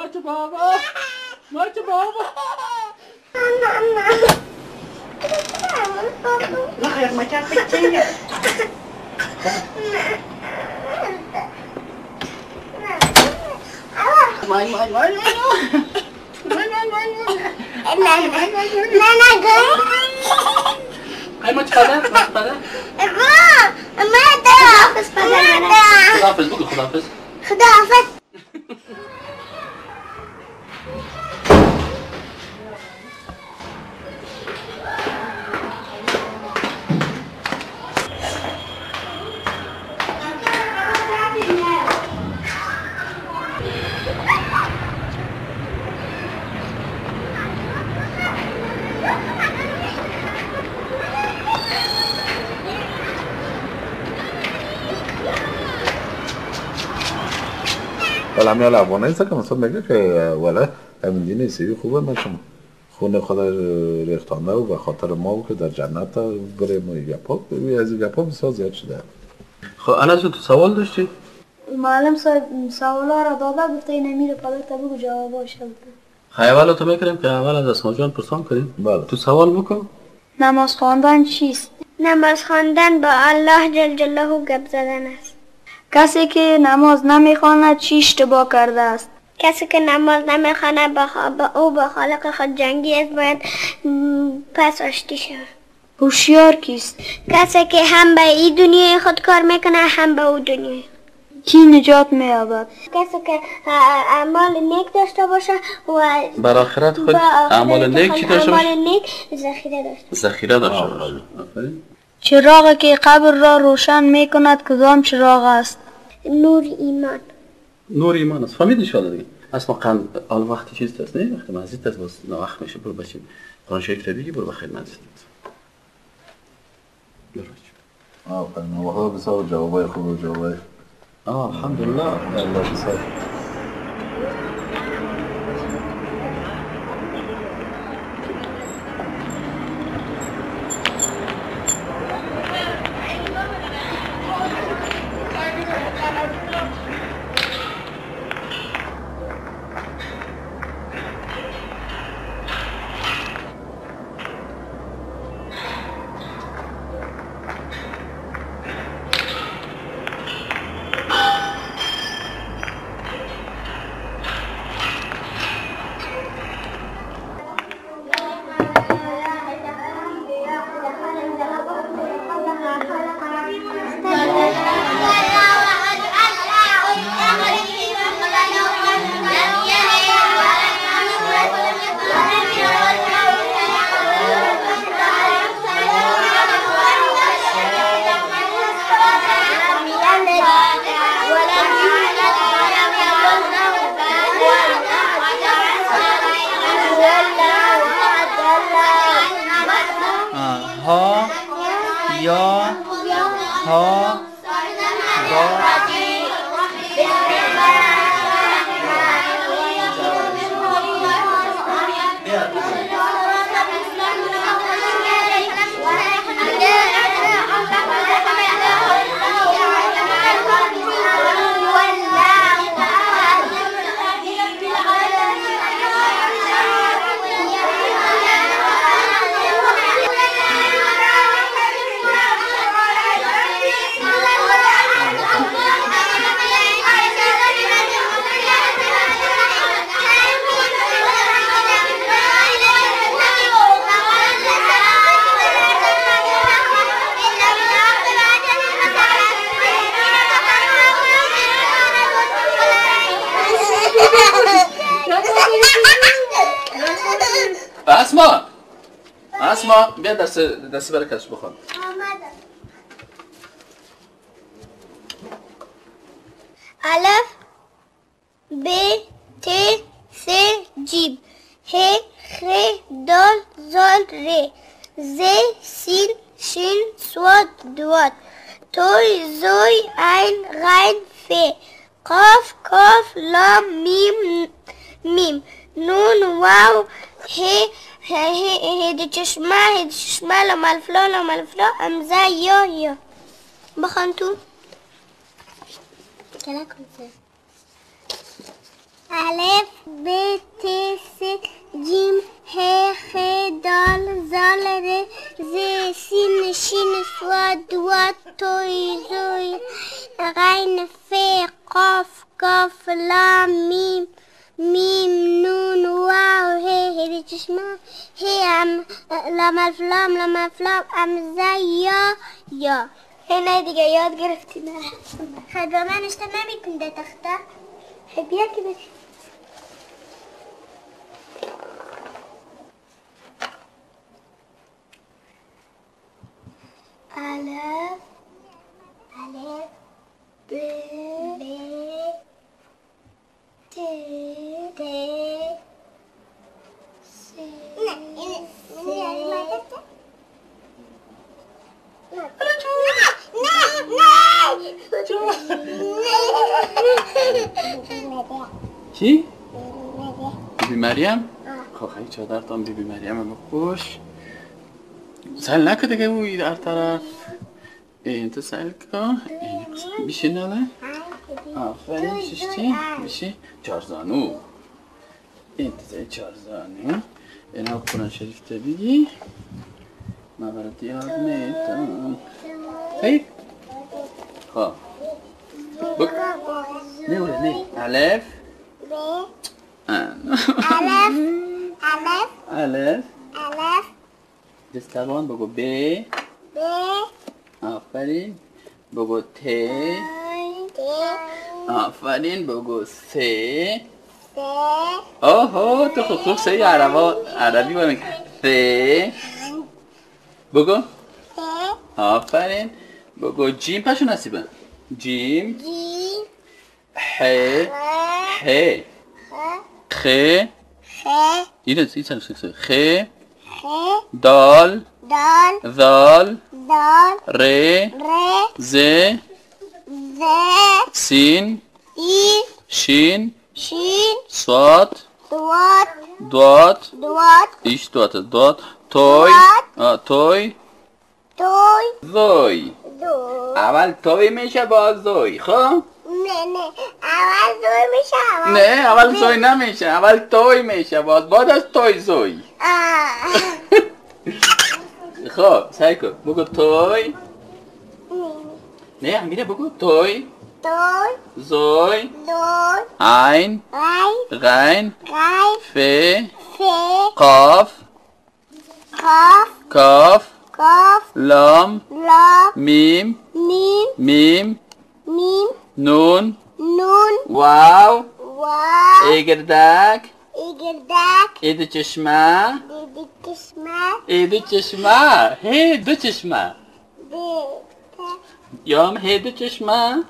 ماچ بابا، ماچ بابا. مای مای مای مای خداحافظ بگو، خداحافظ. خداحافظ. ولی افغانایی است که مثلا میگه که والا همین دین عیسوی خوبه، من شما خون خود ریختانه و به خاطر ما و که در جنت بریم و گپا از این گپا بسیار زیاد شده. خب انا تو سوال داشتی؟ معلم صاحب سوالا را داده، گفته این امیر پدر تا بگو جواباش بده. خب اول تو میکنیم که اول از اسما جان پرسان کنیم. بله تو سوال بکن. نماز خواندن چیست؟ نماز خواندن با الله جل جلاله گپ زدن است. کسی که نماز نمیخواند چی اشتباه کرده است؟ کسی که نماز نمیخواند با او با خالق خود جنگی است، باید پس آشتی شود. هوشیار کیست؟ کسی که هم به این دنیای خود کار میکنه هم به او دنیای. کی نجات مییابد؟ کسی که اعمال نیک داشته باشه و بر آخرت خود اعمال نیک چی داشته باشه؟ اعمال نیک ذخیره داشته باشه. ذخیره داشته باشه. آفرین. چراغی که قبر را روشن میکند کدام چراغ است؟ نور ایمان. نور ایمان است. فهمیدی شده دیگه. اصلا قند آل وقتی چیز است نه، وقتی مسجد است باز وقت میشه برو بچین قرآن شریف بگی برو بخیر مسجد. آفرین، واقعا بسیار جوابای خوب و جوابای الحمدلله. الله بسیار. ها یا ها با اسما، اسما بیا دست برای کسب بخوان. الف ب ت ث جیم ه خ دال زال ر ز سین شین صاد دواد توی زوی عین غین ف قاف کاف لام میم میم نون واو ه ه ه د چشمه ه د چشمه لام الف لا لام الف لا همزه یا یا. بخوان تو. الف ب ت س جیم ه خ دال زال ر ز سین شین صاد واد توی زوی غین ف قاف کاف لام میم میم نون واو ه ه چشمه ه ام لام الف لام لام الف لام همزه یا یا. هنا دیگه یاد گرفتی. نه خب با من اشته نمیکنده تخته. خب بیا که بری. الف الف ب ب ت ت س. نه نه چی؟ بیبی مریم؟ خب خیلی چادرتان بیبی مریم بپوش. سهل نکن دیگه اوی در طرف. این تو سهل کن. بیشین ناله؟ آفرین ششتی؟ بیشی؟ چارزانو. این تو سهل چارزانو. این ها قرآن شریف تا بگی. من برات یاد میتم. خیر؟ خب بک نه ولا نه. الف الف الف الف الف. دستبان بگو ب ب. آفرین. بگو ت ت. آفرین. بگو س س. اوه تو خوب خوب سه عربی باید س. بگو س. آفرین. بگو جیم. پشو نصیبه. جیم جیم ح خ ح خ خ. خ اینه این خ خ دال دال ذال دال ر ر ز ز سین سین شین شین صاد دوات دوات دوات ایش دوات دوات توی توی توی زوی. دو. اول توی میشه باز زوی. خب نه نه اول زوی میشه اول. نه اول زوی نمیشه، اول توی میشه باز بعد از توی زوی. خب سعی کن بگو توی. نه امیره بگو توی توی زوی زوی عین عین غین غین ف ف قاف قاف کاف کاف لام لام میم میم میم میم نون نون واو واو ایگردک ایگردک اید چشمه اید چشمه اید چشمه هی دو چشمه یام هی دو چشمه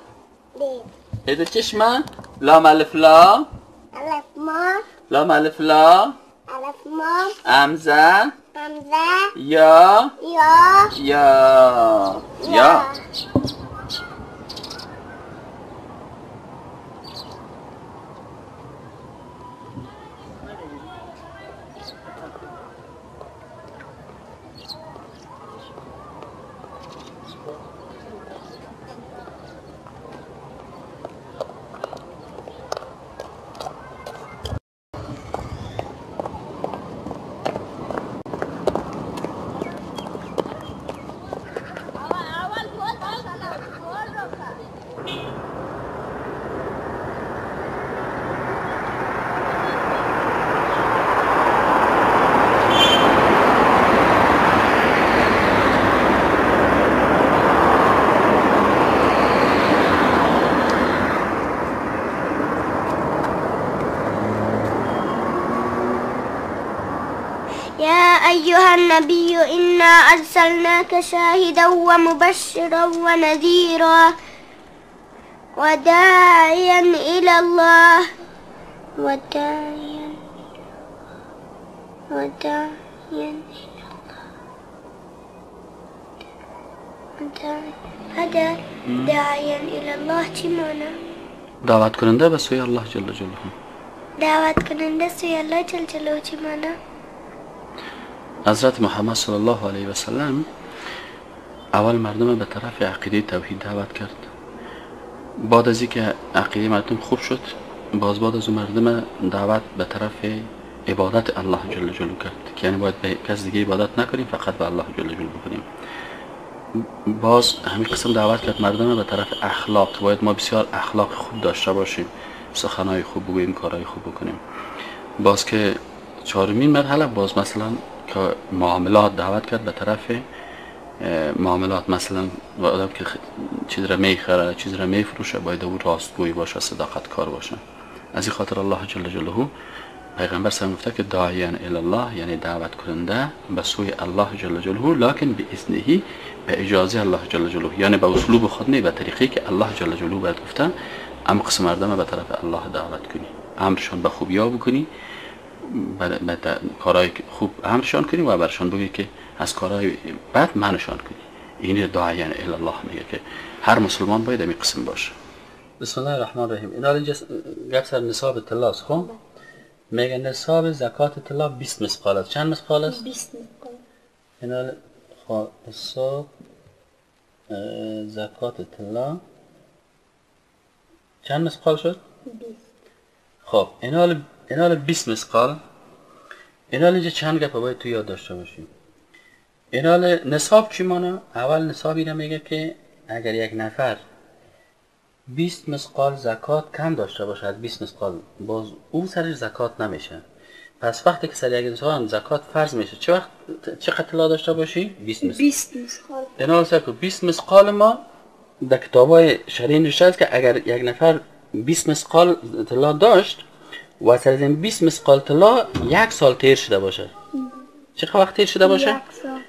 هی دو چشمه لام الف لا الف ما لام الف لا الف ما همزه همزه یا یا یا یا. يا أيها النبي إنا أرسلناك شاهدا ومبشرا ونذيرا وداعيا إلى الله وداعيا وداعيا إلى الله هذا داعيا إلى الله چی معنی؟ دعوت کننده به سوی الله جل جلاله. دعوت کننده سوی الله جل جلاله چی معنی؟ حضرت محمد صلی الله علیه و سلم اول مردم به طرف عقیده توحید دعوت کرد. بعد از اینکه عقیده مردم خوب شد باز بعد از مردم دعوت به طرف عبادت الله جل جلاله کرد که یعنی باید به کس دیگه عبادت نکنیم، فقط به الله جل جلاله بکنیم. باز همین قسم دعوت کرد مردم به طرف اخلاق، باید ما بسیار اخلاق خوب داشته باشیم، سخنهای خوب بگوییم، کارهای خوب بکنیم. باز که چهارمین مرحله باز مثلا که معاملات دعوت کرد به طرف معاملات، مثلا آدم که چیز را میخره چیز را میفروشه باید او راستگوی باشه، صداقت کار باشه. از این خاطر الله جل جلاله پیغمبر صلی گفته که داعیان الی الله، یعنی دعوت کننده به سوی الله جل جلاله، لکن به اذنه، به اجازه الله جل جلاله، یعنی به اسلوب خود نه، به طریقی که الله جل جلاله باید گفته. ام قسم مردم به طرف الله دعوت کنی، امرشان به خوبی ها بکنی، به کارهای خوب امرشان کنی و برشان بگی که از کارهای بد منشان کنی. این داعیان الی الله میگه که هر مسلمان باید این قسم باشه. بسم الله الرحمن الرحیم. اینا اینجا گپ سر نصاب طلا است. خب میگه نصاب زکات طلا 20 مثقال است. چند مثقال است؟ 20 مثقال. اینا خب نصاب زکات طلا چند مثقال شد؟ 20. خب اینا 20 مثقال. اینا اینجا چند گپ باید تو یاد داشته باشیم. اینا نصاب چی مانه؟ اول نصابی را میگه که اگر یک نفر 20 مثقال زکات کم داشته باشه از 20 مثقال، باز او سرش زکات نمیشه. پس وقتی که سر یک انسان زکات فرض میشه چه وقت چقدر طلا داشته باشی؟ 20 مثقال. 20 مثقال. اینا سر 20 مثقال ما در کتابای شرعی نوشته است که اگر یک نفر 20 مثقال طلا داشت و سر از این 20 مثقال طلا یک سال تیر شده باشه. چه وقت تیر شده باشه؟ یک سال.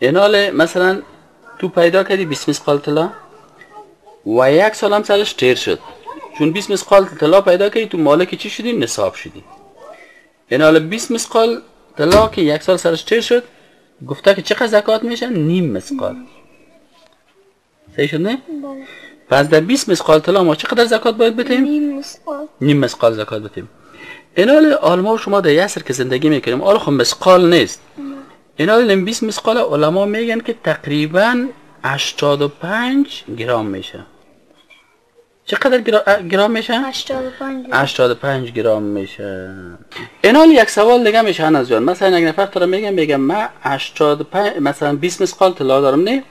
اینال مثلا تو پیدا کردی 20 مثقال طلا و یک سال هم سرش تیر شد، چون 20 مثقال طلا پیدا کردی تو مالک چی شدی؟ نصاب شدی. اینال 20 مثقال طلا که یک سال سرش تیر شد، گفته که چقدر زکات میشه؟ نیم مثقال. صحیح شد نه؟ بله. پس در 20 مثقال طلا ما چقدر زکات باید بدیم؟ نیم مثقال. نیم مثقال زکات بدیم. اینال علما شما در یسر که زندگی میکنیم، حالا خب مثقال نیست. اینال 20 مثقال علما میگن که تقریبا 85 گرم میشه. چقدر گرم میشه؟ 85. 85 گرم میشه. اینال یک سوال دیگه میشه هنوز جان. مثلا یک نفر تو رو میگم من 85 مثلا 20 مثقال طلا دارم، نه؟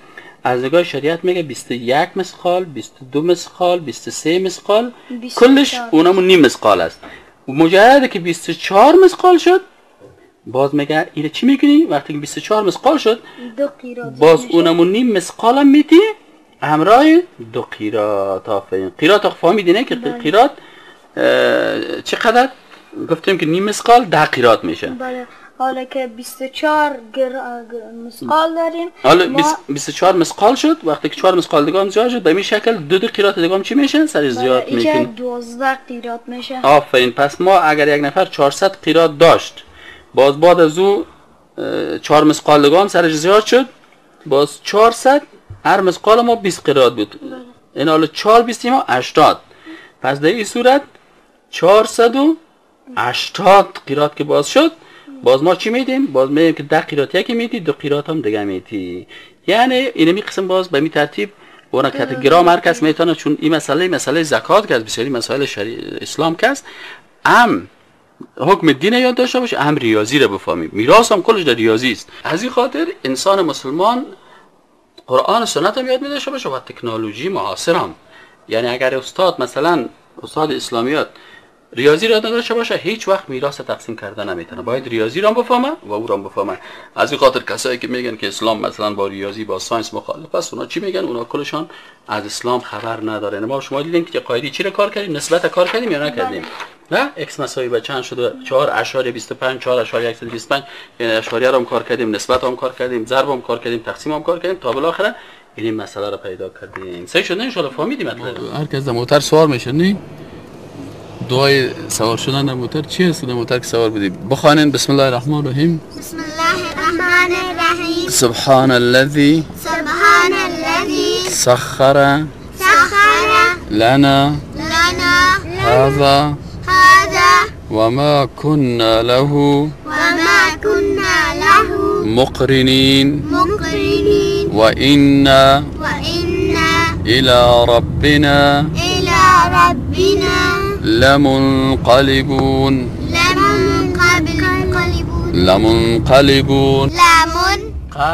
از نگاه شریعت میگه 21 مثقال، 22 مثقال، 23 مثقال، کلش اونمون نیم مثقال است. مجرد که 24 مثقال شد باز میگه اینو چی میکنی؟ وقتی که 24 مثقال شد دو قیراط باز اونمون نیم مثقال هم میتی همراه دو قیراط. آفرین. قیراط فهمیدی نه که قیراط چقدر؟ گفتیم که نیم مثقال 10 قیراط میشه. بله. حالا که 24 مثقال داریم، حالا 24 مثقال شد، وقتی که 4 مثقال دیگه هم زیاد شد به این شکل دو قیراط دیگه هم چی میشن؟ سر زیاد میکنه 12 قیراط میشه. آفرین. پس ما اگر یک نفر 400 قیراط داشت، باز بعد از او 4 مثقال دیگه هم سرش زیاد شد، باز 400، هر مثقال ما 20 قیراط بود. این حالا 4 20 ما 80. پس در این صورت 480 قیراط که باز شد، باز ما چی میدیم؟ باز میدیم که 10 قیراط یکی میدی، 2 قیراط هم دیگه میدی. یعنی اینمی قسم باز به می ترتیب اونا که گرام هر کس میتونه، چون این مسئله زکات که از بسیاری مسائل شریع اسلام که است، هم حکم دین یاد داشته باشه، هم ریاضی رو بفهمیم. میراث هم کلش در ریاضی است. از این خاطر انسان مسلمان قرآن و سنت هم یاد می داشته باشه و تکنولوژی معاصر هم. یعنی اگر استاد مثلا استاد اسلامیات ریاضی را نداشته باشه، هیچ وقت میراث تقسیم کرده نمیتونه. باید ریاضی را بفهمه و او را بفهمه. از این خاطر کسایی که میگن که اسلام مثلا با ریاضی با science مخالف است، اونا چی میگن؟ اونا کلشان از اسلام خبر ندارن. ما شما دیدیم که قاعده چی را کار کردیم؟ نسبت کار کردیم یا نکردیم؟ نه، x مساوی به چند شد؟ 4.25، 4.125، یعنی اشاریه را هم کار کردیم، نسبت هم کار کردیم، ضرب هم کار کردیم، تقسیم هم کار کردیم، تا بالاخره این مسئله را پیدا کردیم. صحیح شد نه؟ ان شاء الله فهمیدیم مطلب. هر کس در موتر سوار میشه نه؟ دعای سوار شدن در موتر چی است؟ در موتر که سوار بودی بخوانین بسم الله الرحمن الرحیم. بسم الله الرحمن الرحیم. سبحان الذي سبحان الذي سخر سخر لنا لنا هذا هذا وما كنا له وما كنا له مقرنين مقرنين وإنا وإنا إلى ربنا إلى ربنا لمنقلبون لمنقلبون لمنقلبون لمنقلبون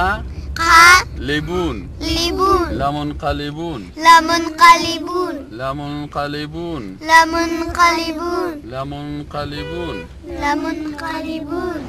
لمنقلبون لمنقلبون لمنقلبون لمنقلبون لمنقلبون لمنقلبون.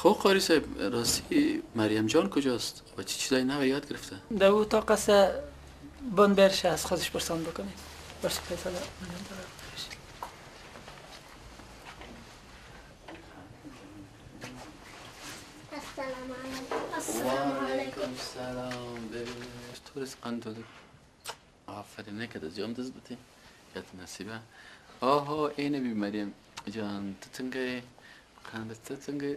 خب قاری صاحب، راستی مریم جان کجاست و چه چیزای نو یاد گرفته؟ در او تا قصه بند برشه از خودش پرسان بکنید. باشه فیصله مریم داره. السلام علیکم. السلام علیکم. سلام. چطور است قند؟ آفرین نکرد از یام دست بتی یاد نصیبه. آها اینه بی مریم جان تو څنګه قند ته څنګه؟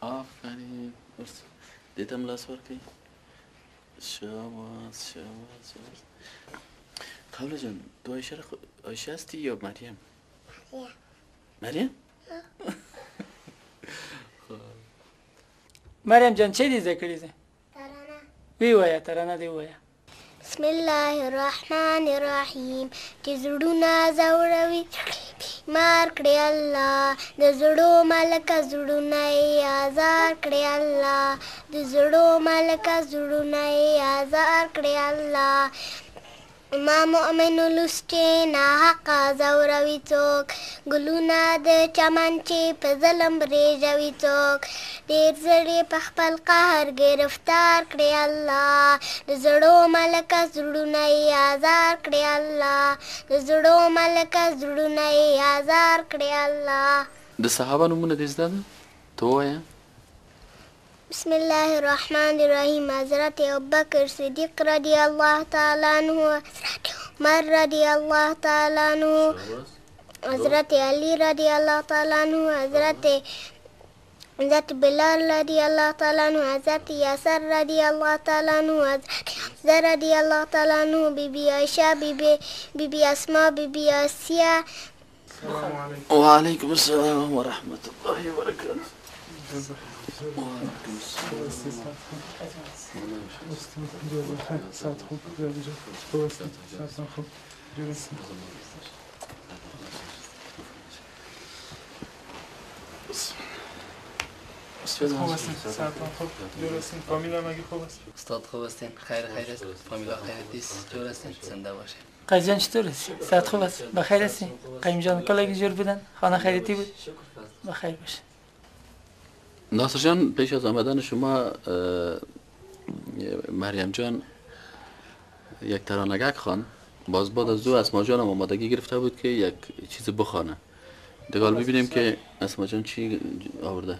آفرین. دې ته هم لاس ورکړئ. شاباس شاباس شاباس. خوله جان تو عایشه عایشه هستی یا مریم؟ مریم؟ مریم جان چه دې زده کړي دي؟ ترانه. ویې ترانه دې ووایه. بسم الله الرحمن الرحیم. چې زړونه ځوروي مار کړی الله، د زړو ملکه زړونه یې ازار کړی الله، د زړو ملکه زړونه یې ازار کړی الله. ما مؤمن ولس چې ناحقه ځوروي څوک، ګلونه د چمن چې په ظلم رېږوي څوک، ډېر زړې په خپل قهر ګرفتار کړی الله، د زړو ملکه زړونه یې ازار کړی الله، د زړو ملکه زړونه یې ازار کړی الله. د صحابه نومونه دې زده ده؟ ته ووایه. بسم الله الرحمن الرحیم. حضرت ابوبکر صدیق رضی الله تعالی عنہ، حضرت عمر رضی الله تعالی عنہ، حضرت علی رضی الله تعالی عنہ، حضرت بلال رضی الله تعالی عنہ، حضرت یاسر رضی الله تعالی عنہ، حضرت حمزه رضی الله تعالی عنہ، بی بی عایشه، بی بی اسما، بی بی آسیه. وعلیکم السلام ورحمة الله وبرکاته. استاد خوب هستین؟ خیر خیر است. فامیلا خیر است. جور هستین؟ زنده باشین. قیس جان چطور هستی؟ صحت خوب است؟ بخیر هستی؟ قیم جان کلگی جور بودن؟ خانه خیریتی بود؟ بخیر باشه. ناصر جان، پیش از آمدن شما مریم جان یک ترانگک خوان. باز بعد از دو اسما جان هم آمادگی گرفته بود که یک چیز بخوانه. دیگه حالا ببینیم که اسما جان چی آورده.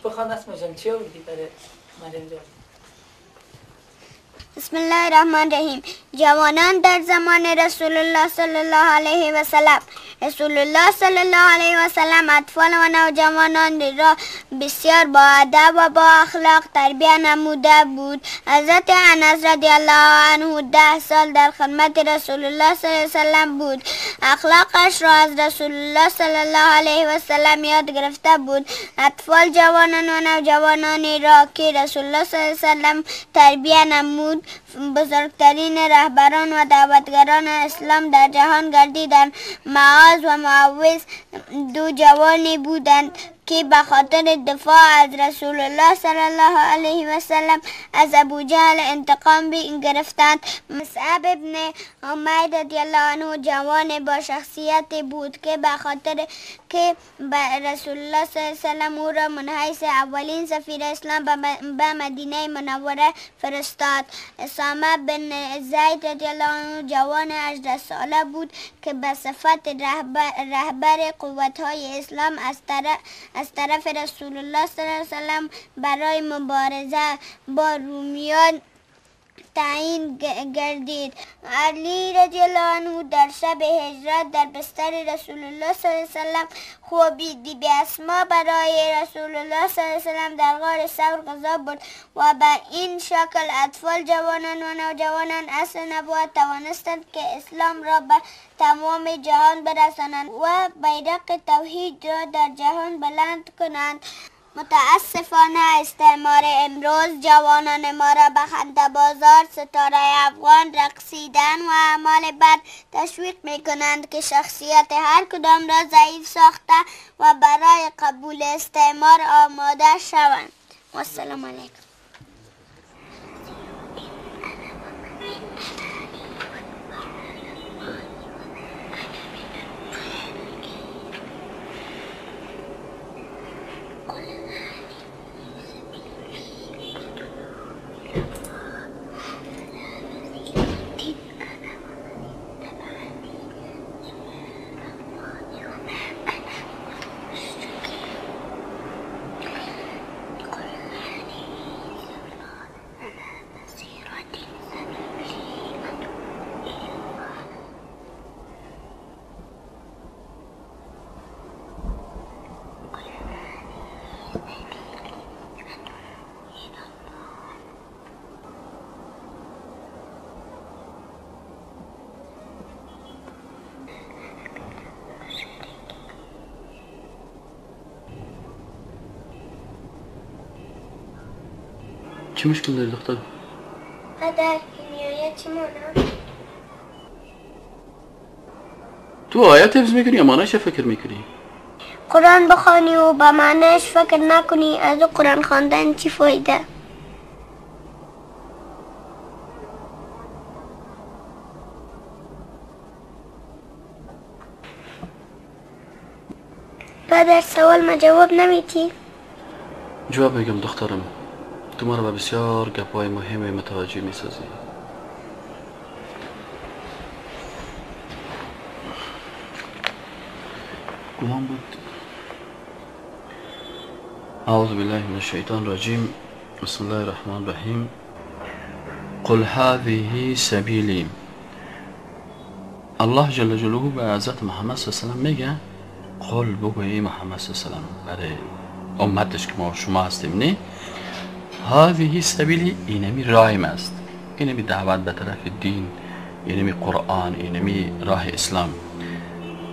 بخوان اسما جان، چی آوردی برای مریم جان؟ بسم الله الرحمن الرحیم. جوانان در زمان رسول الله صلی الله علیه و سلم، رسول الله صلی الله علیه و سلم اطفال و نوجوانان را بسیار با ادب و با اخلاق تربیه نموده بود. حضرت انس رضی الله عنه 10 سال در خدمت رسول الله صلی الله علیه و سلم بود. اخلاقش را از رسول الله صلی الله علیه و سلم یاد گرفته بود. اطفال، جوانان و نوجوانان را که رسول الله صلی الله علیه و سلم تربیه نمود، بزرگترین رهبران و دعوتگران اسلام در جهان گردیدند. معاذ و معوذ دو جوانی بودند که به خاطر دفاع از رسول الله صلی الله علیه و سلم از ابوجهل انتقام گرفتند. مصعب ابن عمیر رضی الله عنه جوان با شخصیت بود که به خاطر که رسول الله صلی الله علیه و سلم او را منحیث اولین سفیر اسلام به مدینه منوره فرستاد. اسامه بن زید رضی الله عنه جوان 18 ساله بود که به صفت رهبر قوت‌های اسلام از طرف رسول الله صلی الله علیه و سلم برای مبارزه با رومیان تعیین گردید. علی رضی الله عنه در شب هجرت در بستر رسول الله صلی الله علیه و سلم خوابید. بیبی اسما برای رسول الله صلی الله علیه و سلم در غار ثور غذا برد و به این شکل اطفال، جوانان و نوجوانان عصر نبوت توانستند که اسلام را به تمام جهان برسانند و بیرق توحید را در جهان بلند کنند. متاسفانه استعمار امروز جوانان ما را به خنده بازار، ستاره افغان، رقصیدن و اعمال بد تشویق می کنند که شخصیت هر کدام را ضعیف ساخته و برای قبول استعمار آماده شوند. والسلام علیکم. چه مشکل داری دختر؟ پدر کیمیایی چی مانا؟ تو آیات حفظ میکنی یا معنیش فکر میکنی؟ قرآن بخوانی و به معنیش فکر نکنی از قرآن خواندن چی فایده؟ پدر سوال ما جواب نمیتی؟ جواب میگم دخترم. تو ما را به بسیار گپای مهم متوجه میسازی. کدام بود؟ اعوذ بالله من الشیطان الرجیم. بسم الله الرحمن الرحیم. قل هذه سبیلی. الله جل جلاله به حضرت محمد صلی الله علیه و سلم میگه قل، بگو ای محمد صلی الله علیه و سلم برای امتش که ما شما هستیم، نه؟ هذه سبیلی، اینمی رایم است، اینمی دعوت به طرف دین، اینمی قرآن، اینمی راه اسلام.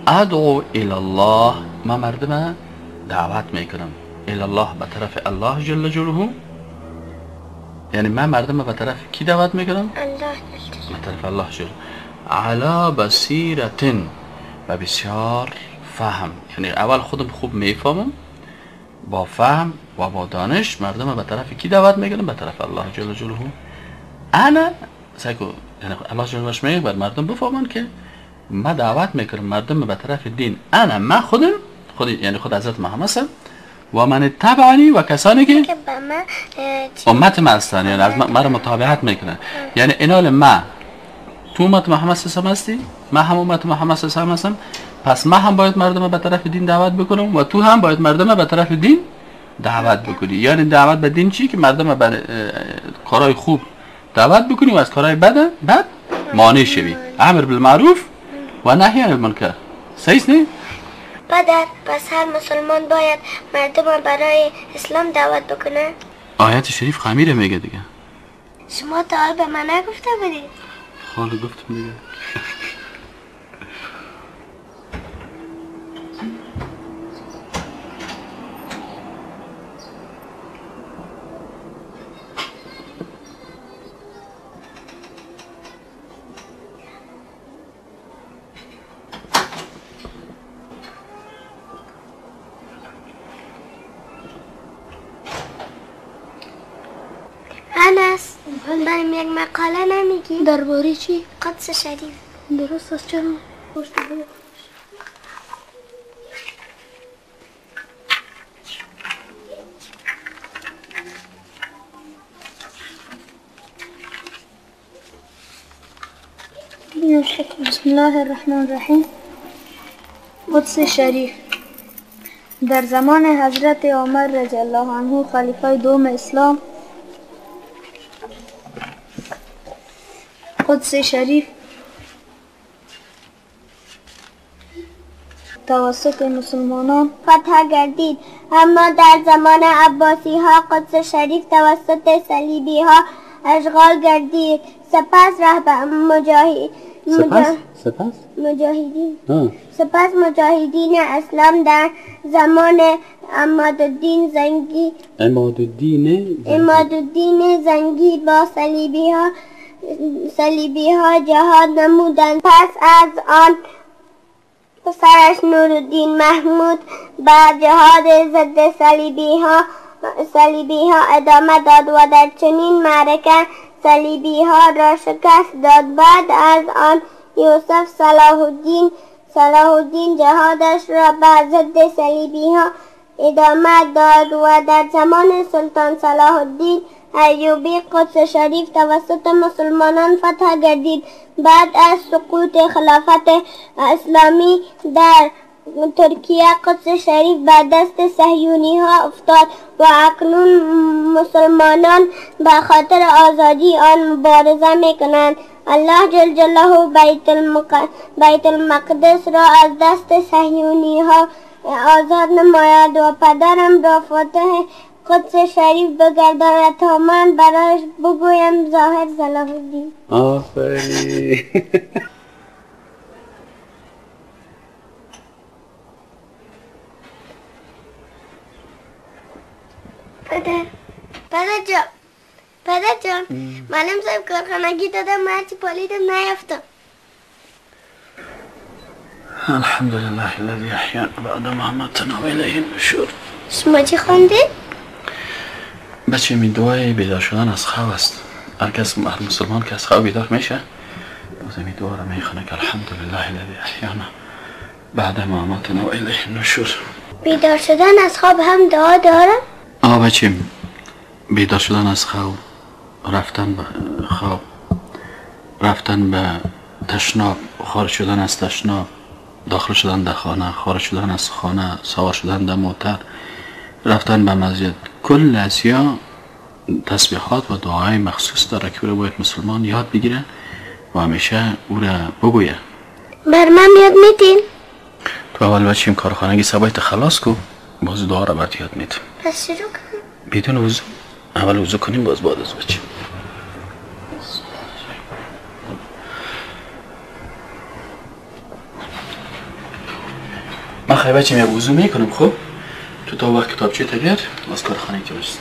ادعو الی الله، ما مردم دعوت میکنم الی الله، به طرف الله جل جلاله. یعنی من مردم به طرف کی دعوت میکنم؟ الله. به طرف الله جل. علی بصیرت، و بسیار فهم، یعنی اول خودم خوب میفهمم، با فهم و با دانش مردم به طرف کی دعوت میکنم؟ به طرف الله جل جلاله. انا سایکو، یعنی الله جل جلاله میگه بعد مردم بفهمن که ما دعوت میکنم مردم به طرف دین. انا، ما خودم، خود یعنی خود حضرت محمد صلی و من تبعنی و کسانی که امت ما هستن، یعنی از ما را متابعت میکنن. یعنی اینال ما، تو امت محمد صلی الله علیه و هستی، ما هم امت محمد صلی الله علیه و هستم، پس ما هم باید مردم به طرف دین دعوت بکنم و تو هم باید مردم به طرف دین دعوت بکنی. یعنی دعوت به دین چی؟ که مردم به کارهای خوب دعوت بکنی و از کارهای بد مانع شوی. امر بالمعروف و نهی عن المنکر. صحیح نه؟ پدر پس هر مسلمان باید مردم برای اسلام دعوت بکنه؟ آیت شریف خمیره میگه دیگه. شما تا حال به من نگفته بودید. حالا گفتم دیگه. برم یک مقاله نمیگی؟ درباره چی؟ قدس شریف. درست است. چرا؟ بسم الله الرحمن الرحیم. قدس شریف. در زمان حضرت عمر رضی الله عنه خلیفه دوم اسلام، قدس شریف توسط مسلمانان فتح گردید. اما در زمان عباسی ها قدس شریف توسط صلیبی ها اشغال گردید. سپس سپس مجاهدین اسلام در زمان عمادالدین زنگی با صلیبی ها جهاد نمودند. پس از آن پسرش نورالدین محمود به جهاد ضد صلیبی ها ادامه داد و در چنین معرکه صلیبی ها را شکست داد. بعد از آن یوسف صلاح الدین جهادش را به ضد صلیبی ها ادامه داد و در زمان سلطان صلاح الدین ایوبی قدس شریف توسط مسلمانان فتح گردید. بعد از سقوط خلافت اسلامی در ترکیه قدس شریف به دست صهیونی ها افتاد و اکنون مسلمانان به خاطر آزادی آن مبارزه می کنند. الله جل جلاله بیت المقدس را از دست صهیونی ها آزاد نماید و پدرم را فاتح قدس شریف بگرداند تا من برایش بگویم ظاهر صلاح الدین. آفرین. پدر جان معلم صاحب کارخانگی دادم، من هرچی پالیدم نیافتم. الحمد لله الذي احيانا بعد ما اماتنا واليه النشور. شما چی خواندید؟ بچه می دعای بیدار شدن از خواب است. هر کس، هر مسلمان که از خواب بیدار میشه باز می دعا را میخونه که الحمد لله الذي احیانا بعد ما اماتنا واليه النشور. بیدار شدن از خواب هم دعا داره؟ آه بچه، بیدار شدن از خواب، رفتن به خواب، رفتن به تشناب، خارج شدن از تشناب، داخل شدن در خانه، خارج شدن از خانه، سوار شدن در موتر، رفتن به مسجد، کل اشیا تسبیحات و دعای مخصوص داره که او را باید مسلمان یاد بگیره و همیشه او را بگویه. بر من یاد میدین؟ تو اول بچیم کارخانگی سبایت خلاص کو، باز دعا را برات یاد میدم. پس شروع کنیم. بدون وضو، اول وضو کنیم باز بعد از بچیم. من خیلی بچیم یک وضو میکنم. خب تو تا وقت کتابچه تا بیار باز کارخانه که باشید.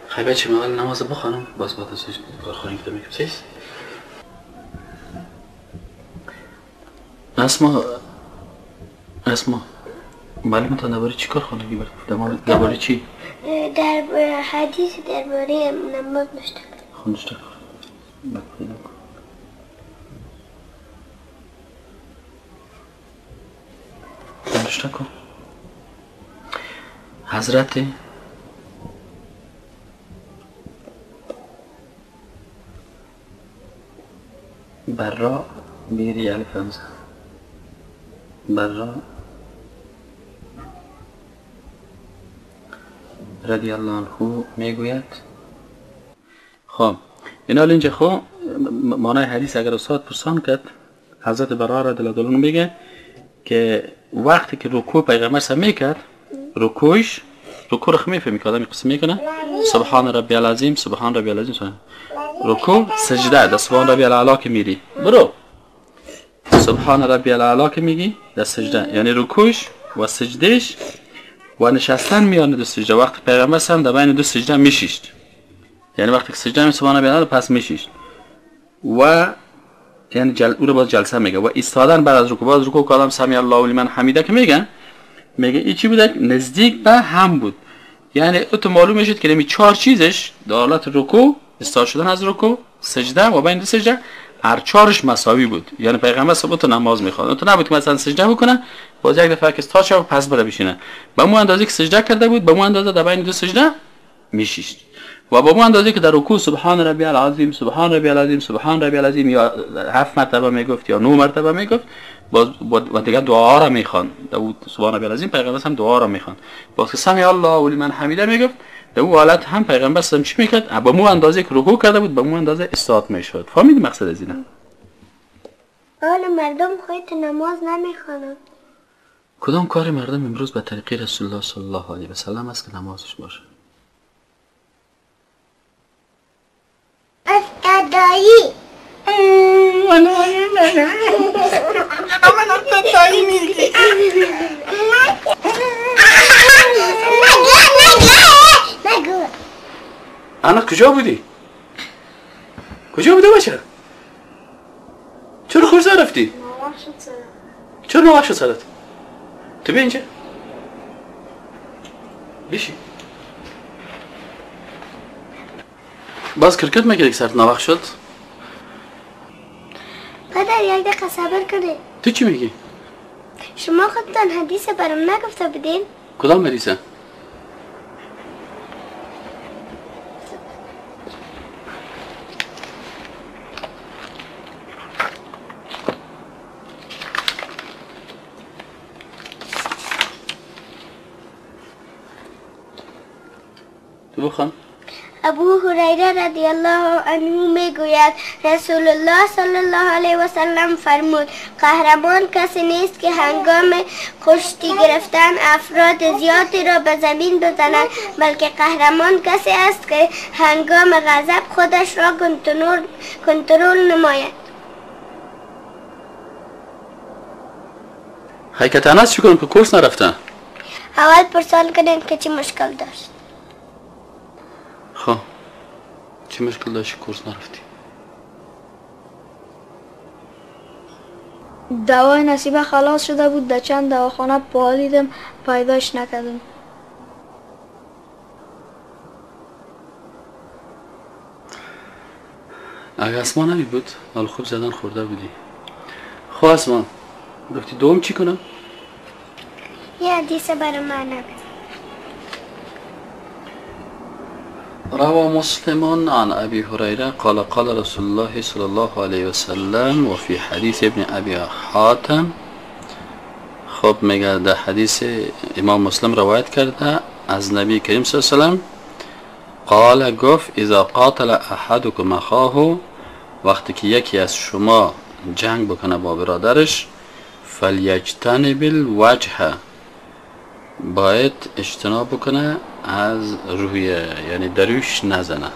خیلی بچه من اول نماز بخوانم باز بعد از کارخانه که میکنم. سیست اسما معلم تا درباره چی کارخانگی برد؟ درباره چی؟ در حدیث درباره نماز نشته. خب نشته کن. بعد پیدا کن. نشته کن. حضرت برا بیری الف همزه برا رضی الله عنه میگوید خب اینا اینجا خو معنای حدیث اگر استاد پرسان کرد، حضرت برا رضی الله عنه میگه که وقتی که رکوع پیغمبر سم میکرد، رکوعش رکوع رو میفهمی که آدم قسم میکنه سبحان ربی العظیم سبحان ربی العظیم سبحان. رکوع سجده در سبحان ربی الاعلی که میری برو سبحان ربی الاعلی که میگی در سجده، یعنی رکوعش و سجدهش و نشستن میان دو سجده. وقتی پیغمبر سم در بین دو سجده میشیشت، یعنی وقتی که سجده می سبحان ربی الاعلی پس میشیشت و یعنی او رو باز جلسه میگه و ایستادن بعد از رکوع، باز رکوع که آدم سمی الله لمن حمیده که میگه، میگه این چی بوده؟ نزدیک به هم بود. یعنی او تو معلوم میشد که نمی چهار چیزش در حالت رکوع، استاد شدن از رکوع، سجده و بین دو سجده، هر چهارش مساوی بود. یعنی پیغمبر صبح تو نماز میخواد، تو نبود که مثلا سجده بکنه باز یک دفعه که استاد شه پس بره بشینه. به مو اندازه که سجده کرده بود، به مو اندازه در بین دو سجده میشیشت و با مو اندازه که در رکوع سبحان ربی العظیم سبحان ربی العظیم سبحان ربی العظیم یا 7 مرتبه میگفت یا 9 مرتبه میگفت، باز و دیگه دعا را میخوان. در سبحان ربی العظیم پیغمبر هم دعا را میخوان. باز که سمی الله لمن حمیده میگفت، در اون حالت هم پیغمبر هم چی میکرد؟ با مو اندازه که رکوع کرده بود به مو اندازه استاد میشد. فهمید مقصد از اینه؟ حال مردم خودت نماز نمیخوانند. کدام کار مردم امروز به طریقه رسول الله صلی الله علیه و سلم است که نمازش باشه؟ استادایی. من استادایی میگی. انا کجا بودی؟ کجا بودی بچه؟ چرا خورزه رفتی؟ چرا نوخ شد سرت؟ تو بیا اینجا بیشی. باز کرکت میکردی که سرت نوخ شد؟ پدر یک دقیقه صبر کنید. تو چی میگی؟ شما خودتان حدیث برام نگفته بودین؟ کدام حدیثه؟ تو بخوان. ابو هریره رضی الله عنه میگوید رسول الله صلی الله علیه و سلم فرمود قهرمان کسی نیست که هنگام کشتی گرفتن افراد زیادی را به زمین بزند، بلکه قهرمان کسی است که هنگام غضب خودش را کنترل نماید. حقیقتا از چی کنم که کورس نرفتن؟ اول پرسان کنیم که چی مشکل داشت. خب چه مشکل داشتی کورس نرفتی؟ دوای نصیبه خلاص شده بود، در چند دواخانه پالیدم پیداش نکردم. اگه اسما نمی بود حال خوب زدن خورده بودی. خب اسما گفتی دوم چی کنم؟ یه حدیث برای من نگفت. روى مسلم عن أبي هريرة قال قال رسول الله صلى الله عليه وسلم وفي حديث ابن أبي حاتم. خب میگه در حدیث امام مسلم روایت کرده از نبی کریم صلی الله علیه وسلم قال گفت اذا قاتل احدكم اخاه، وقتی که یکی از شما جنگ بکنه با برادرش، فلیجتنب الوجه، باید اجتناب بکنه از رویه، یعنی درویش نزنه.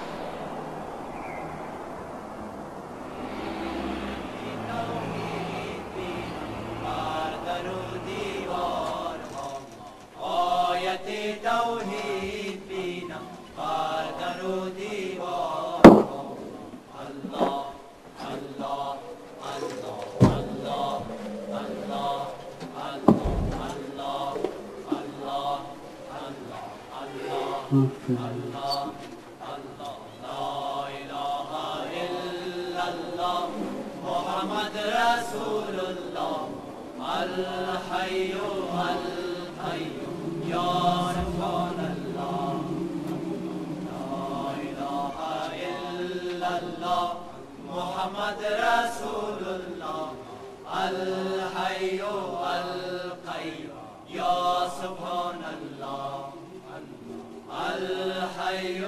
الحي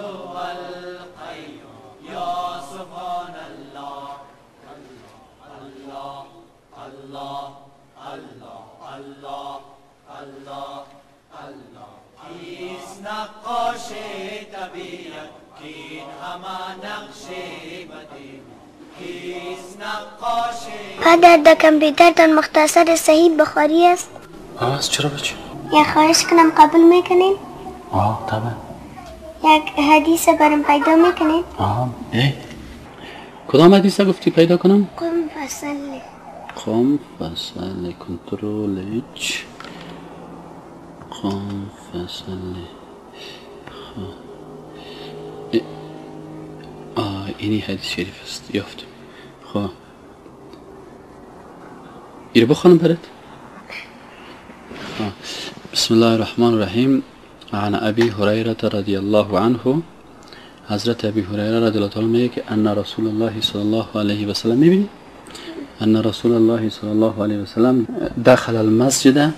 القيوم. سبحان الله. الله الله الله الله الله الله. کیست نقاش طبیعت کین همه نقش بدی کیست نقاش. پدر در کامپیوترتان مختصر صحیح بخاری است؟ آه چرا بچه؟ یک خواهش کنم قبول میکنین؟ آه طبعا. یک حدیث برام پیدا میکنین؟ آه ای کدام حدیث گفتی پیدا کنم؟ قم فصلی. قم فصلی کنترل اچ قم فصلی. آه اینی حدیث شریف است یافتم. خب ایره بخوانم برات؟ بسم الله الرحمن الرحیم. عن ابی هریره رضی الله عنه، حضرت ابی هریره رضی الله تعالی میگه که ان رسول الله صلی الله علیه و سلم، میبینی ان رسول الله صلی الله علیه و سلم دخل المسجد،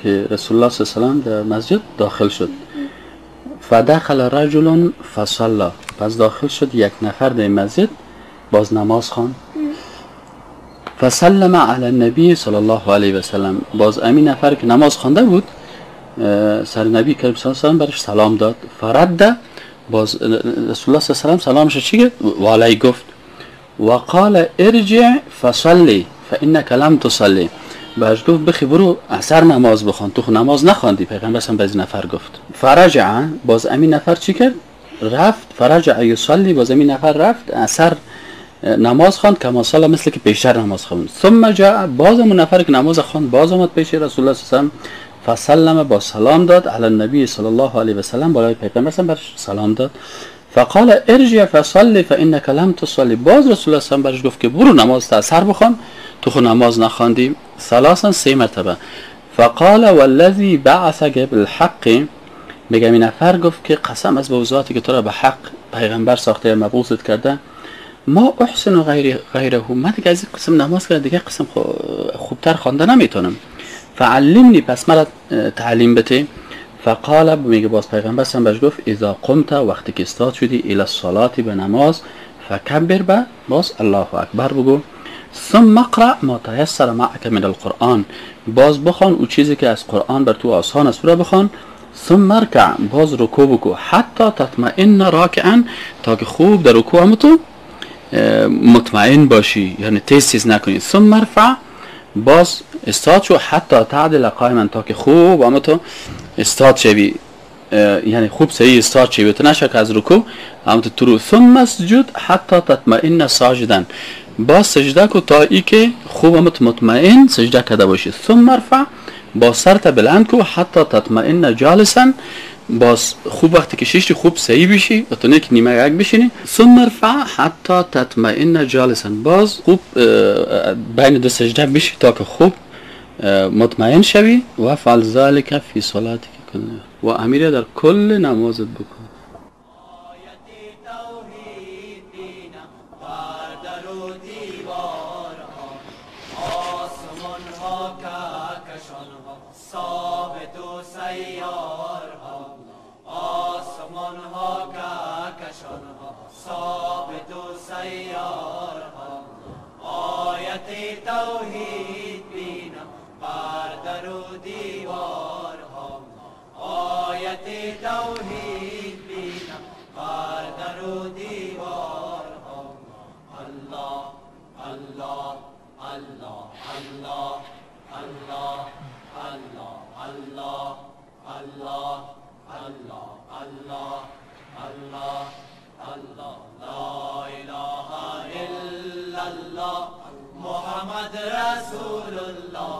که رسول الله صلی الله علیه و سلم در مسجد داخل شد. فدخل رجل فصلى، پس داخل شد یک نفر در مسجد باز نماز خواند. فسلم علی النبی صلی الله علیه و سلم، باز امین نفر که نماز خوانده بود سر نبی کریم صلی الله علیه و سلم برش سلام داد. فرد، باز رسول الله صلی الله علیه و سلم سلامش چی گفت؟ و علیه گفت. و قال ارجع فصلی فانک لم تصلی، برش گفت بخی برو اثر نماز بخوان، تو نماز نخواندی. پیغمبر هم به نفر گفت. فرجع، باز امین نفر چی کرد؟ رفت. فرجع یصلی، باز امین نفر رفت اثر نماز خواند کما صلی، مثل که پیشتر نماز خواند. ثم جاء، باز اون نفر که نماز خواند باز آمد پیش رسول الله صلی الله علیه و سلم. فسلم، با سلام داد علی النبی صلی الله علیه و سلم، بالای پیغمبر صلی برش سلام داد. فقال ارجع فصلی فانک لم تصلی، باز رسول الله صلی الله علیه و سلم برش گفت که برو نماز تا سر بخوان، تو خو نماز نخواندی. ثلاثا، سه مرتبه. فقال والذی بعثک بالحق، میگم این نفر گفت که قسم از به ذاتی که تو را به حق پیغمبر ساخته مبعوثت کرده، ما احسن غیره، من دیگه از این قسم نماز کرده دیگه قسم خوبتر خوانده نمیتونم. فعلمنی، پس مرا تعلیم بده. فقال، میگه باز پیغمبر سم بهش گفت اذا قمت، وقتی که استاد شدی الی الصلاه به نماز، فکبر، به باز الله اکبر بگو. ثم اقرأ ما تيسر معك من القرآن، باز بخوان او چیزی که از قرآن بر تو آسان است را بخوان. ثم ارکع، باز رکوع بکو، حتی تطمئن راکعا، تا که خوب در رکوع هم تو مطمئن باشی، یعنی تیز تیز نکنی. ثم ارفع، باز استاد شو، حتی تعدل قائما، تا که خوب هم تو استاد شوی، یعنی خوب صحیح استاد شوی، تو نشه که از رکوع هم تو ترو. ثم اسجد حتی تطمئن ساجدا، باز سجده کو تا ای که خوب هم مطمئن سجده کرده باشی. ثم ارفع، باز سرت بلند کو، حتی تطمئن جالسا، باز خوب وقتی که شیشتی خوب صحیح بشی و تو نه که نیمه یک بشینی. ثم ارفع حتی تطمئن جالسا، باز خوب بین دو سجده بشی تا که خوب مطمئن شوی. و فعل ذلك فی صلاتك كلها، و امیر در کل نمازت بکن. توحید بینم بر در و دیوارها، آیت توحید بینم بر در و دیوارها. الله الله الله الله الله الله الله الله الله الله الله. لا اله الا الله محمد رسول الله،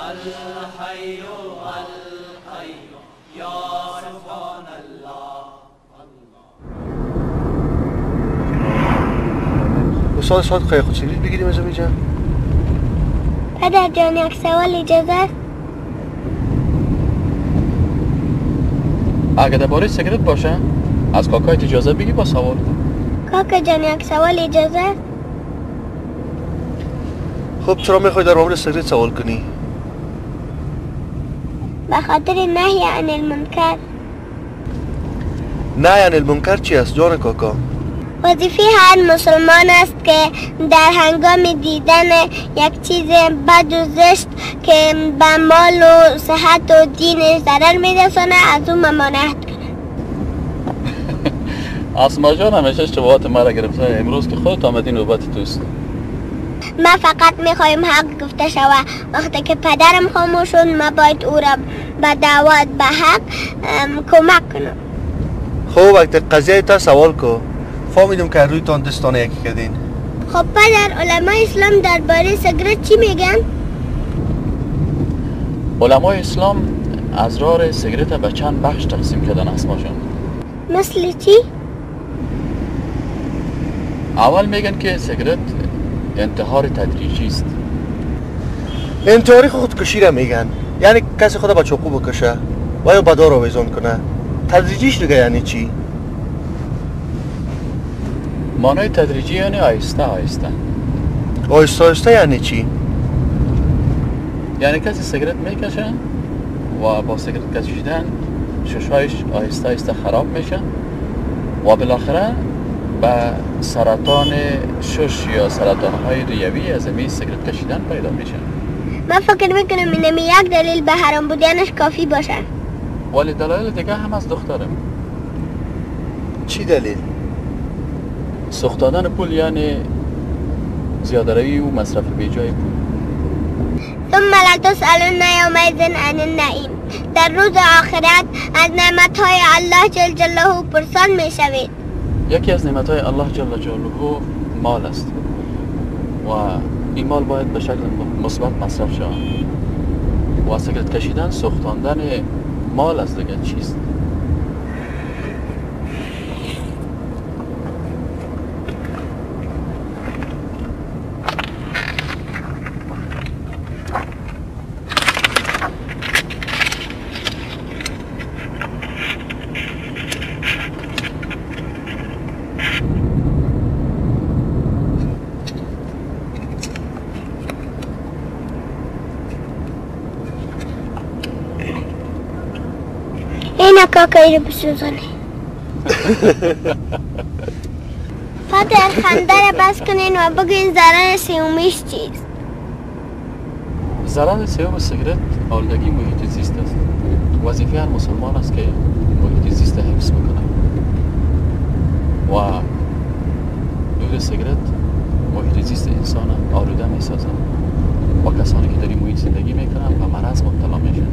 الحي القيوم یا سبحان الله. استاد ساعت خیلی خود سیگریت بگیریم از اینجا. پدر جان یک سوال اجازه است؟ اگه درباره سیگریت باشه از کاکایت اجازه بگی با سوال. کاکا جان یک سوال اجازه است؟ خب چرا میخوای در مورد سیگریت سوال کنی؟ به خاطر نهی عن المنکر. نهی عن المنکر چی است جان کاکا؟ وظیفه هر مسلمان است که در هنگام دیدن یک چیز بد و زشت که به مال و صحت و دینش ضرر میرسانه از او ممانعت کنه. اسما جان همیشه اشتباهات مرا گرفته، امروز که خودت آمدی نوبت توست. ما فقط میخوایم حق گفته شود. وقتی که پدرم خاموش شد ما باید او را به دعوت به حق کمک کنم. خب وقتی قضیه تا سوال کو فهمیدم که روی تان دستان یکی کردین. خب پدر، علمای اسلام درباره سیگارت چی میگن؟ علمای اسلام اضرار سیگارت به چند بخش تقسیم کردن اسما جان. مثل چی؟ اول میگن که سیگارت انتحار تدریجی است. انتحاری خودکشی را میگن، یعنی کسی خود با چاقو بکشه و یا به دار آویزان کنه. تدریجیش دیگه یعنی چی؟ معنای تدریجی یعنی آهسته آهسته. آهسته آهسته یعنی چی؟ یعنی کسی سیگارت میکشه و با سیگارت کشیدن ششهایش آهسته آهسته خراب میشه و بالاخره به سرطان شش یا سرطان های ریوی از این سیگارت کشیدن پیدا میشه. من فکر میکنم اینم یک دلیل به حرام بودنش کافی باشه. ولی دلایل دیگه هم از دخترم. چی دلیل؟ سوخت دادن پول، یعنی زیاده روی و مصرف بیجای پول. ثم لتسألن یومئذ عن النعیم. در روز آخرت از نعمتهای الله جل جلاله پرسان میشوید. یکی از نعمتهای الله جل جلاله مال است و این مال باید به شکل مثبت مصرف شود و سیگارت کشیدن سوختاندن مال است دیگه چیست. اینا کاکایی رو بسوزانه. پدر خنده را بس کنین و بگوین ضرر سومیش چیست؟ ضرر سوم سیگارت آلودگی محیط زیست است. وظیفه هر مسلمان است که محیط زیست حفظ بکنه و دود سیگارت محیط زیست انسان آلوده میسازد و کسانی که در این محیط زندگی میکنند به مرض مبتلا میشن.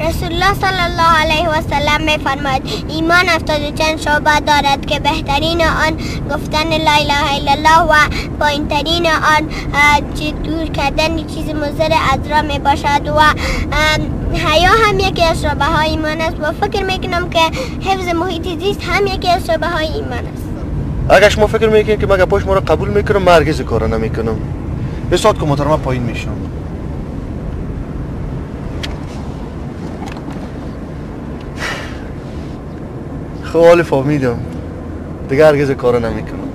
رسول الله صلی الله علیه و سلم می‌فرماید ایمان 70 چند شعبه دارد که بهترین آن گفتن لا اله الا الله و پایینترین آن دور کردن چیز مضر از راه می باشد و حیا هم یکی از شعبه های ایمان است و فکر میکنم که حفظ محیط زیست هم یکی از شعبه های ایمان است. اگر شما فکر میکنید که من گپاش ما را قبول میکنم، من هرگز کارا نمیکنم. یه ساعت که محترمه پایین میشم. خب حالی فهمیدم دیگه هرگز کارو نمیکنم.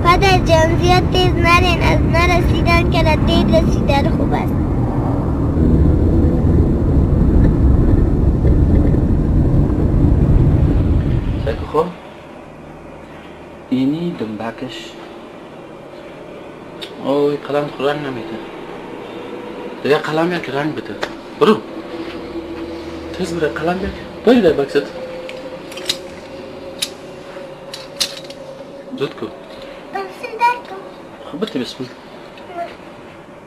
پدر جان زیاد تیز نرین، از نرسیدن که دیر رسیدن خوب است. خب اینی دنبکش اوه قلم خود رنگ نمیده دیگه. قلم یک رنگ بده، برو تیز بره قلم یک داری در بکست زود کن. پنسل در کن. خب بده بسم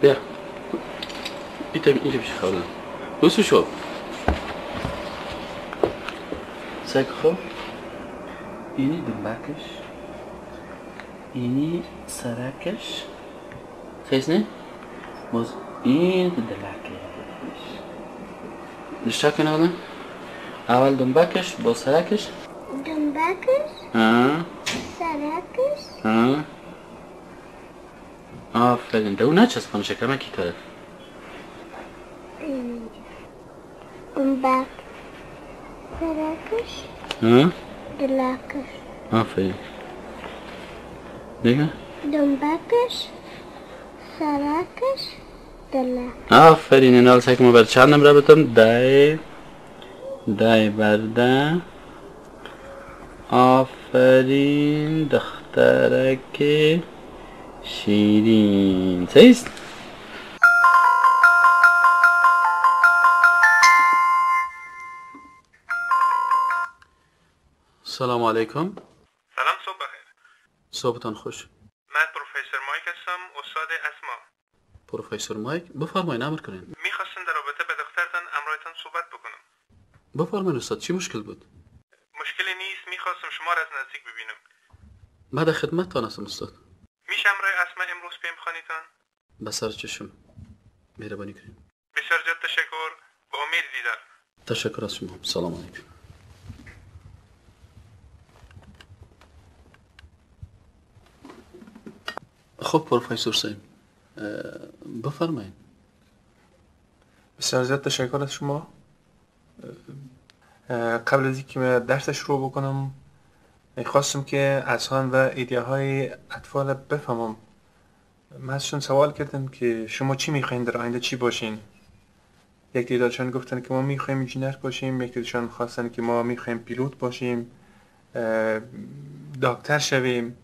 بیا بیتا اینجا بشه خوردن بسو شو سایکو. خب اینی دنبکش اینی سرکش خیس نه؟ باز این دلکش نشتا کنه آدم اول دنبکش با سرکش دنبکش سرکش آفرین. دو نچسبان شکمکی طرف دنبک سرکش دلکش. آفرین دیگه دنبکش سرکش عبدالله. آفرین. این حال که ما بر چند نمره بتم؟ 10 10 بر 10. آفرین دخترک شیرین. صحیح است؟ سلام علیکم. سلام، صبح بخیر. صبحتان خوش. من پروفسور مایک هستم، استاد اسما. پروفسور مایک، بفرمایید امر کنین. میخواستم در رابطه به دخترتان امرایتان صحبت بکنم. بفرمایید استاد، چی مشکل بود؟ مشکلی نیست، میخواستم شما را از نزدیک ببینم. من در خدمتتان هستم استاد. میشه امرای اسما امروز پیم خانیتان؟ به سر چشم، مهربانی کنین. بسیار زیاد تشکر، با امید دیدار. تشکر از شما، سلام علیکم. خب پروفسور صاحب، بفرمایید. بسیار زیاد تشکر از شما. قبل از اینکه من درس شروع بکنم خواستم که اذهان و ایده های اطفال بفهمم. من ازشون سوال کردم که شما چی میخواین در آینده چی باشین؟ یک تعدادشان گفتن که ما میخوایم انجینر باشیم، یک تعدادشان خواستن که ما میخوایم پیلوت باشیم، دکتر شویم،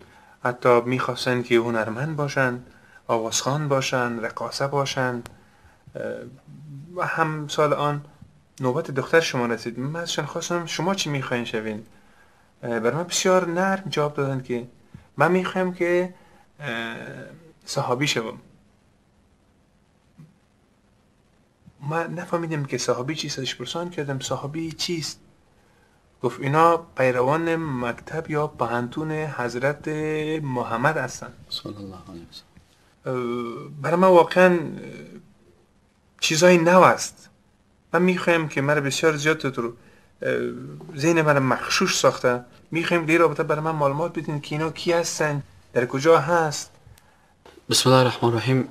حتی میخواستن که هنرمند باشن، آوازخوان باشن، رقاصه باشن. و هم سال آن نوبت دختر شما رسید. من ازشان خواستم شما چی میخواین شوین؟ برای من بسیار نرم جواب دادن که من میخوایم که صحابی شوم. من نفهمیدم که صحابی چیست، ازش پرسان کردم صحابی چیست؟ گفت اینا پیروان مکتب یا پهنتون حضرت محمد هستند صلی الله علیه وسلم. برای من واقعا چیزای نو است. من میخوایم که مرا بسیار زیاد تو ذهن من مغشوش ساخته. میخوایم در رابطه برای من معلومات بدین که اینا کی هستن، در کجا هست. بسم الله الرحمن الرحیم.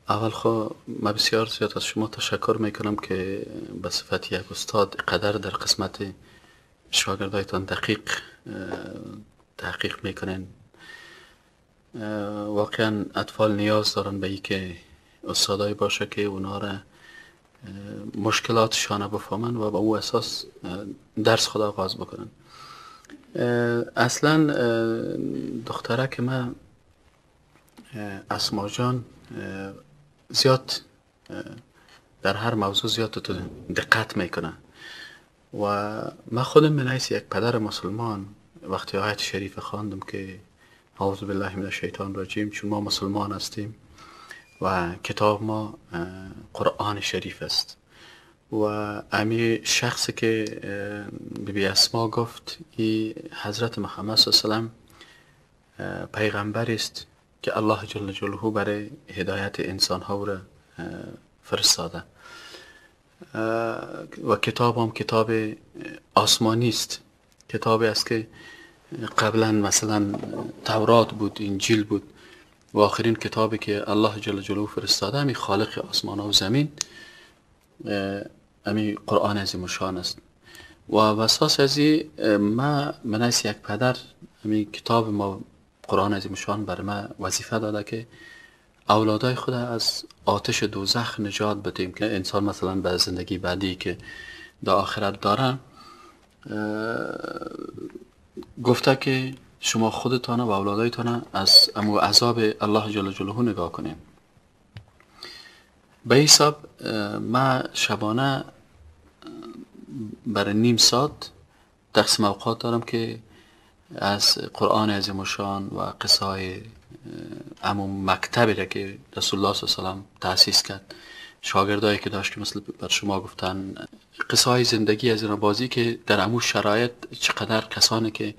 اول خو من بسیار زیاد از شما تشکر میکنم که به صفت یک استاد قدر در قسمت شاگردایتان دقیق تحقیق میکنن. واقعا اطفال نیاز دارن به اینکه استادای باشه که اونا را مشکلاتشان بفهمن و به او اساس درس خود آغاز بکنن. اصلا دخترک من اسما جان زیاد در هر موضوع زیاد تو دقت میکنه و من خودم من حیث یک پدر مسلمان وقتی آیت شریف خواندم که اعوذ بالله من الشیطان الرجیم، چون ما مسلمان هستیم و کتاب ما قرآن شریف است و امی شخصی که بی اسما گفت ای حضرت محمد صلی الله علیه وسلم پیغمبر است که الله جل جلاله برای هدایت انسان ها را فرستاده و کتاب هم کتاب آسمانی است، کتابی است که قبلا مثلا تورات بود، انجیل بود و آخرین کتابی که الله جل جلاله فرستاده همی خالق آسمان و زمین همی قرآن عظیم الشان است. و اساس از من از یک پدر همی کتاب ما قرآن عظیم الشان بر ما وظیفه داده که اولادای خود از آتش دوزخ نجات بدیم که انسان مثلا به زندگی بعدی که در آخرت داره گفته که شما خودتان و اولادایتان از امو عذاب الله جل جلاله نگاه کنیم. به حساب ما شبانه برای نیم ساعت تقسیم اوقات دارم که از قرآن عظیم الشان و قصه های امو مکتبی را که رسول الله صلی الله علیه و سلم تأسیس کرد، شاگردایی که داشت که مثل بر شما گفتن قصه های زندگی از اینا بازی که در امو شرایط چقدر کسانی که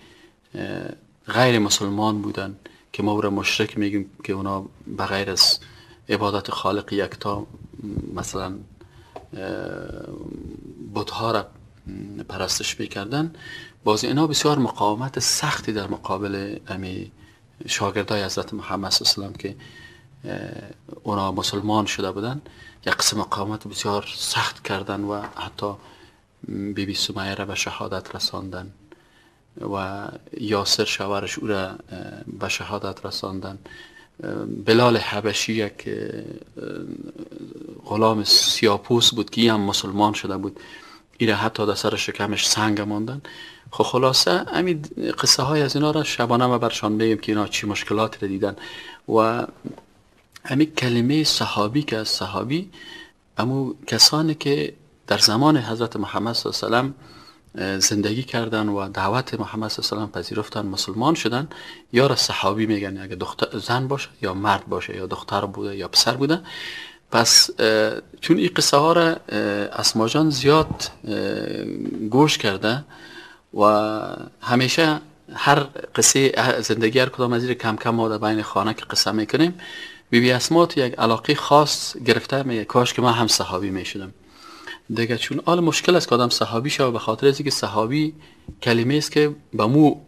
غیر مسلمان بودن که ما او را مشرک میگیم که اونا بغیر از عبادت خالق یکتا مثلا بتها را پرستش میکردن، باز اینا بسیار مقاومت سختی در مقابل امی شاگردای حضرت محمد صلی الله علیه و سلم که اونا مسلمان شده بودن یک قسم مقاومت بسیار سخت کردن و حتی بی بی سمیه را به شهادت رساندن و یاسر شوهرش او را به شهادت رساندن. بلال حبشی یک غلام سیاپوس بود که هم مسلمان شده بود، ایره حتی در سر شکمش سنگ ماندن. خب خلاصه همین قصه های از اینا را شبانه ما برشان میگیم که اینا چی مشکلات را دیدن. و همین کلمه صحابی که از صحابی امو کسانی که در زمان حضرت محمد صلی الله علیه و سلم زندگی کردن و دعوت محمد صلی الله علیه و سلم پذیرفتن، مسلمان شدن، یا را صحابی میگن، اگه دختر زن باشه یا مرد باشه یا دختر بوده یا پسر بوده. پس چون این قصه ها را اسما جان زیاد گوش کرده و همیشه هر قصه زندگی هر کدام از این کم کم ما در بین خانه که قصه میکنیم، بی بی اسما تو یک علاقه خاص گرفته، میگه کاش که من هم صحابی میشدم دیگه. چون آل مشکل است که آدم صحابی شود، به خاطر از اینکه صحابی کلمه است که به مو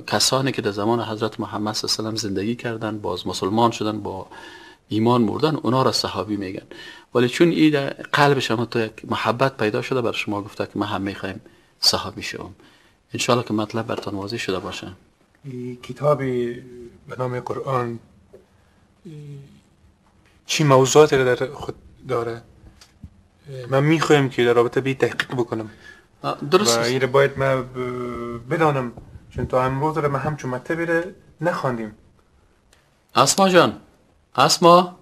کسانی که در زمان حضرت محمد صلی الله علیه و سلم زندگی کردن، باز مسلمان شدن، با ایمان مردن، اونا را صحابی میگن. ولی چون این در قلب شما تو یک محبت پیدا شده، بر شما گفته که من هم میخوایم صحابی شوم. انشالله که مطلب برتان واضح شده باشه. کتابی به نام قرآن چی موضوعاتی را در خود داره؟ من میخوایم که در رابطه به تحقیق بکنم. درست و این باید من بدانم، چون تا امروز را من همچون مطلبی را نخواندیم. اسما جان، اسما،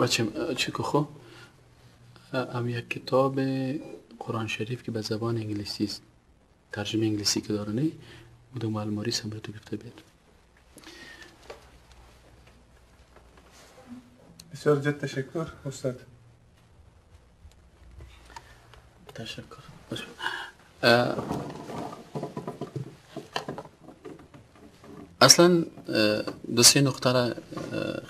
بچه چی که خو ام یک کتاب قرآن شریف که به زبان انگلیسی است، ترجمه انگلیسی که داره نه، بودم الماری هم برای تو گرفته بیاد. بسیار زیاد تشکر استاد. تشکر. اصلا دو سه نقطه را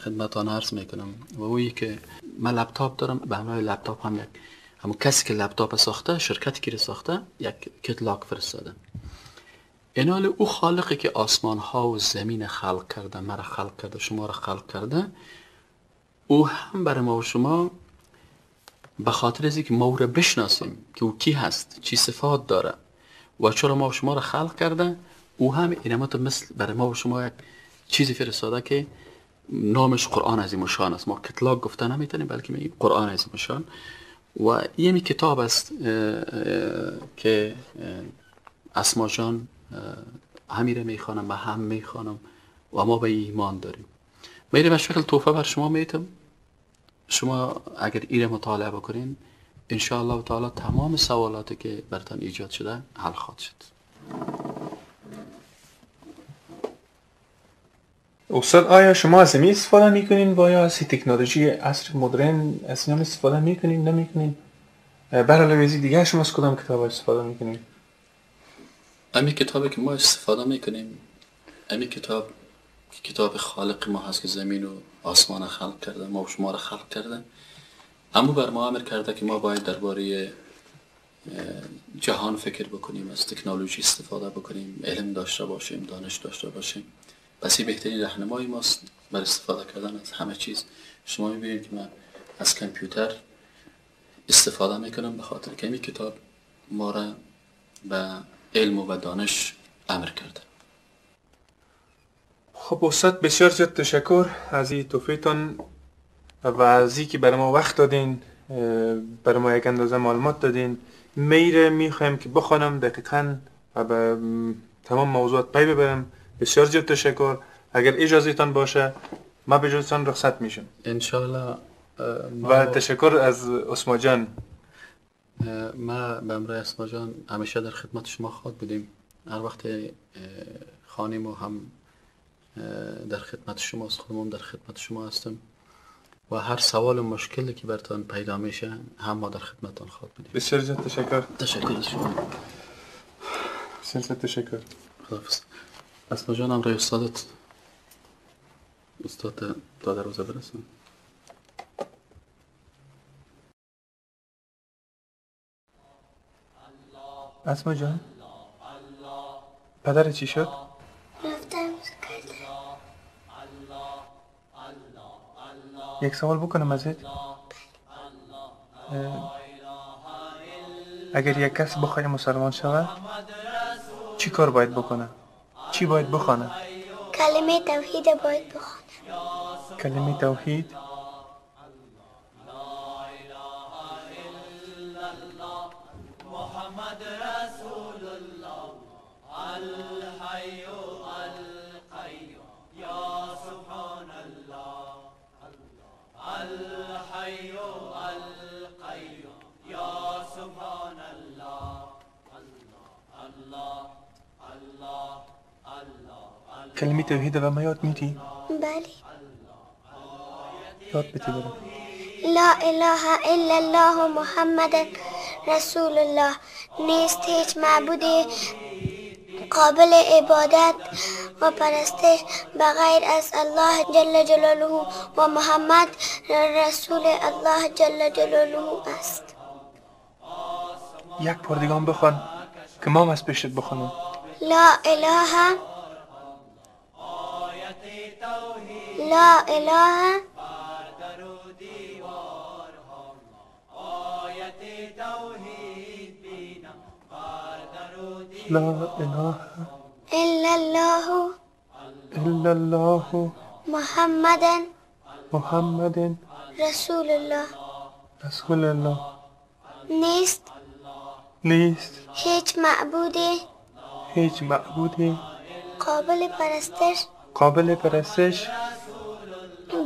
خدمتان عرض میکنم و اویی که من لپتاپ دارم، به همراه لپتاپ هم یک همون کسی که لپتاپ ساخته، شرکتی که ساخته، یک کتلاک فرستاده. اینال او خالقی که آسمان ها و زمین خلق کرده، مرا خلق کرده، شما را خلق کرده، او هم برای ما و شما به خاطر از اینکه ما او را بشناسیم که او کی هست، چی صفات داره و چرا ما و شما را خلق کرده، او هم اینما مثل برای ما و شما یک چیزی فرستاده که نامش قرآن عظیم الشان است. ما کتلاک گفته نمیتونیم، بلکه میگیم قرآن عظیم الشان. و یه کتاب است که اسما جان همیره میخوانم و هم میخوانم و ما به ایمان داریم. میره به شکل توفه بر شما میتم، شما اگر ایره مطالعه بکنین انشاءالله تعالی تمام سوالاتی که برتان ایجاد شده حل خواهد شد. استاد آیا شما از این استفاده میکنین و یا از تکنولوژی عصر مدرن از اینا استفاده میکنین نمیکنین؟ بر علاوه از دیگه شما از کدام کتاب استفاده میکنین؟ همین کتابی که ما استفاده میکنیم، همین کتاب که کتاب خالق ما هست که زمین و آسمان خلق کرده، ما و شما را خلق کرده، اما بر ما امر کرده که ما باید درباره جهان فکر بکنیم، از تکنولوژی استفاده بکنیم، علم داشته باشیم، دانش داشته باشیم. پس این بهترین راهنمای ماست بر استفاده کردن از همه چیز. شما میبینید که من از کامپیوتر استفاده میکنم به خاطر که این کتاب ما را به علم و به دانش امر کرده. خب استاد بسیار زیاد تشکر از این توفیقتان و از اینکه برای ما وقت دادین، برای ما یک اندازه معلومات دادین. میره میخوایم که بخوانم دقیقاً و به تمام موضوعات پی ببرم. بسیار زیاد تشکر. اگر اجازهتان باشه ما به اجازهتان رخصت میشم انشالله. و تشکر از اسما جان. ما به امرای اسما جان همیشه در خدمت شما خواهد بودیم. هر وقت خانیم و هم در خدمت شما است، خودمون در خدمت شما هستم و هر سوال و مشکلی که برتان پیدا میشه هم ما در خدمتتان خواهد بودیم. بسیار زیاد تشکر. تشکر از شما. بسیار زیاد تشکر. خداحافظ. اسما جان امرای استادت، استاد تا دروازه برسن. اسما جان پدر چی شد؟ رفتم کرده. یک سوال بکنم ازت؟ اگر یک کس بخواد مسلمان شود چی کار باید بکنه؟ چی باید بخوانه؟ کلمه توحید باید بخوانه. کلمه توحید. کلمه توحید و ما یاد میدی؟ بله. یاد بده برم. لا اله الا الله محمد رسول الله. نیست هیچ معبود قابل عبادت و پرستش بغیر از الله جل جلاله و محمد رسول الله جل جلاله است. یک بار دیگه هم بخوان که ما هم از پیشت بخوانم. لا اله لا اله لا اله الا الله الا الله محمد محمد رسول الله رسول الله. نیست نیست هیچ معبودی هیچ معبودی قابل پرستش قابل پرستش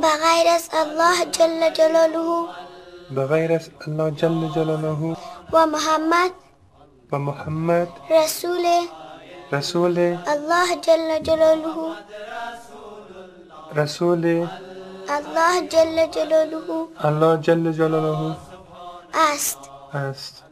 بغیر از الله جل جلاله بغیر از الله جل جلاله و محمد و محمد رسول رسول الله جل جلاله رسول الله جل جلاله الله جل جلاله است است.